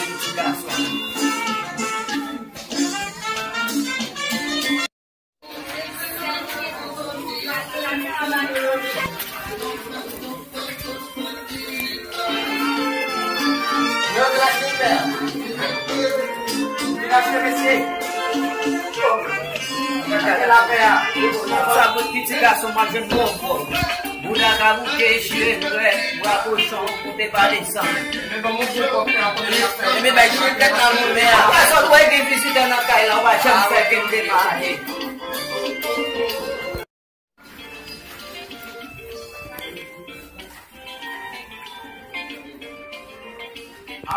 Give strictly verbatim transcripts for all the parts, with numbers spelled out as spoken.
Ti gason. Yo, vin achte fè a. Vin achte, mesye. Gade lapè a. Sa bon, ti gason, m ap jwenn bon kòb. Bouda ka bouke, chire frè, bwa kochon, koute pa desann. Men ban m yon gwo kòb, fè a, konnen n ap fè. Ebyen, bay chou tèt nan louvè a. Pèsonn wè gen vizitè nan kay la, w pa janm fè ke m demare.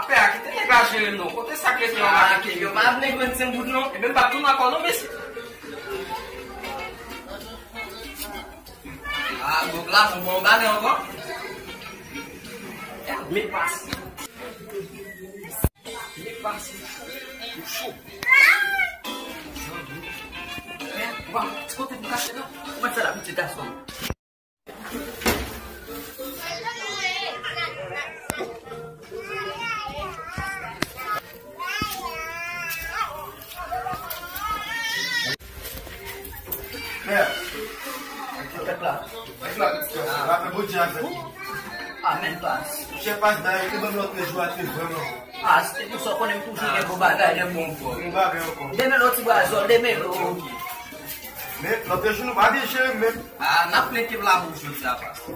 Apè a, kite nèg la jere m non. Kote sa k rete an la ke yo pa vle jwenn senk goud non. Ebyen, m pa tounen ankò non, mesye. Ah, donk la, bon, bon, bagay ankò. Mil pas. Mil pas. Ou cho. Men, wa, ti kote pou kache la. Mwen fè la, pitit gason. Frè, fèt la. Fèt la, pitit frè. Sa fè bon Dye avèk ou. Amèn, pas. Chè pas, dayè, te ban m lòt jou a, te vrèman bon. Ah, se pou sa w konnen m toujou gen bon bagay. Gen bon, bon. Bon bagay ankò. Demen lòt ti bwa zòl, demen lòt. Men, lòt jou nou pa byen jere menm. Ah, n ap plenke la pou jodi a, pas. Ou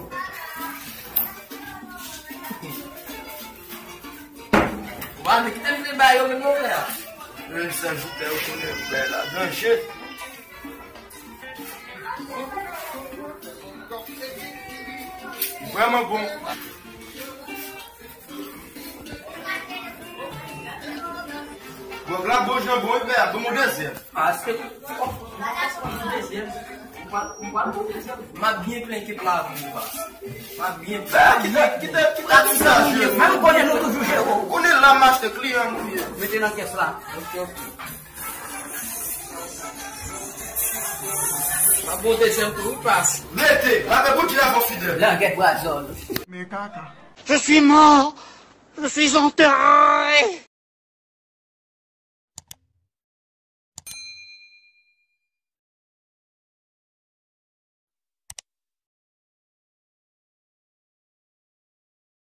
pa vle kite m vle ba yo menm non, frè. Menm sa, joutè yo konnen, frè, la danje. Vrèman bon. Gwòg la bon jan bon, wi, pè a, ban m yon dezyèm. Ah, se, oh, dezyèm. M pa, m pa bon dezyèm. M ap byen plen kèk la pou ou, pas. M ap byen plen. Pè a, kite, kite, kite ti sa, jere. Mwen konnen nou toujou jere w. Konnen la m achte kliyan, mwen ye. Mete nan kès la. Ok, ok. M ap bon dezyèm tou, wi, pas. Mete, m ap bon ti la fò fidèl. Langèt brazòl. Men kaka. Je suis mort. Je suis enterré.